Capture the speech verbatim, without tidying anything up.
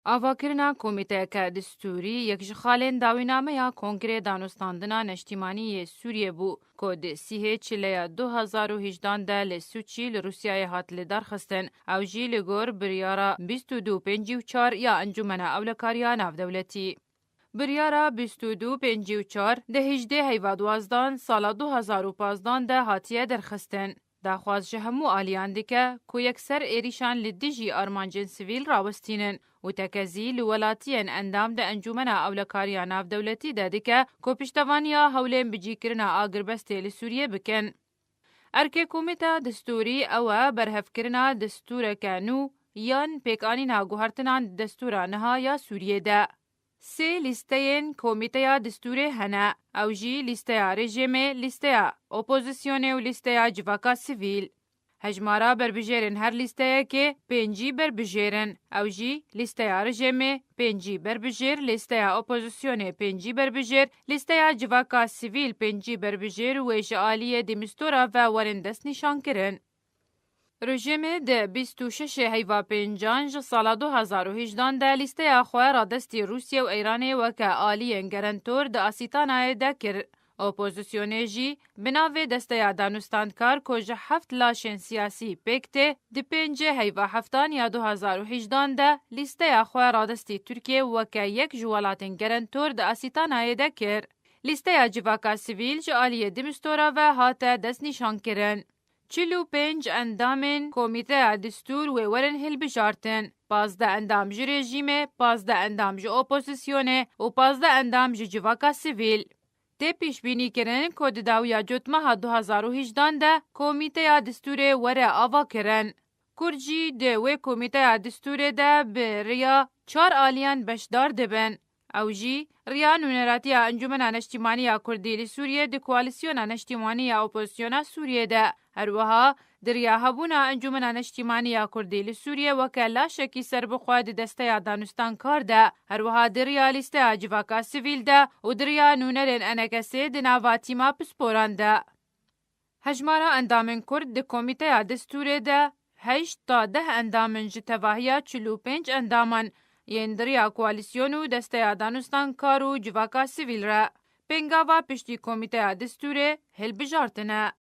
Avakirina komîteyeke distûrî yek ji xalên dawînameya Kongrê Danûstandina Neştîmanî yê Sûriyê bû, ku di sîhê Çileya du hezar û hejdan de li Sûçî li Rûsyayê hat lidarxistin. Ew jî li gor biryara bîst û du pêncî û çar ya Encûmena Ewlekariya Navdewletî. Biryara bîst û du pêncî û çar di hejdê heyva duwazdan sala du hezar û pazdan de hatiye derxistin. Daxwaz ji hemû aliyan dike ku yekser êrîşan li dijî armancên sivîl rawestînin û tekezî li welatiyên endam di Encûmena Ewlekariya Navdewletî de dike ku piştevaniya hewlên bicîkirina agirbestê li Sûriyê bikin. Erkê komîteya distûrî ew e berhevkirina distûreke nû yan pêkanîna guhertinan di destûra niha ya Sûriyê de. Sê lîsteyên komîteya distûrê hene. Ew jî lîsteya rejîmê, lîsteya opozisyonê û lîsteya civaka sivîl. Hejmara berbijêrên her lîsteyekê pêncî berbijêr in. Ew jî lîsteya rejîmê pêncî berbijêr, lîsteya opozisyonê pêncî berbijêr, lîsteya civaka sivîl pêncî berbijêr wê ji aliyê Dîmistora ve werin destnîşankirin. Rejîmê di bîst û şeş heyva pêncan ji sala du hezar û hejdan de lîsteya xwe radestî Rûsya û Îranê weke aliyên gerentor di Asîtanayê de kir. Opozisyonê jî bi navê Desteya Danûstandkar ku ji heft laşên siyasî pêk tê, di pêncê heyva heftan ya du hezar û hejdan de lîsteya xwe radestî Tirkiye weke yek ji welatên gerentor di Asîtanayê de kir. Lîsteya civaka sivîl ji aliyê Dîmistora ve hate destnîşankirin. Çil û pênc endamên Komîteya Distûr wê werin hilbijartin. Pazdeh endam ji rejîmê, pazdeh endam ji opozisyonê û pazdeh endam ji civaka sivîl. Tê pêşbînîkirin ku di dawiya cotmeha du hezar û hejdan de Komîteya Distûrê were avakirin. Kurd jî di wê Komîteya Distûrê de bi riya çar aliyan beşdar dibin. Ew jî riya nûneratiya Encûmena Neştîmanî ya Kurdî li Sûriyê di koalîsyona neştîmanî ya opozisyona Sûriyê de, her wiha di riya hebûna Encûmena Neştîmanî ya Kurdî li Sûriyê weke laşekî serbixwe di Desteya Danûstankar de, her wiha di riya lîsteya civaka sivîl de û di riya nûnerên enekesê di nava tîma pisporan de. Hejmara endamên Kurd di Komîteya Distûrê de heşt ta deh endam in ji tevahiya çil û pênc endaman yên di riya koalîsyon û Desteya Danûstankar û civaka sivîl re. Pêngava piştî Komîteya Distûrê hilbijartine.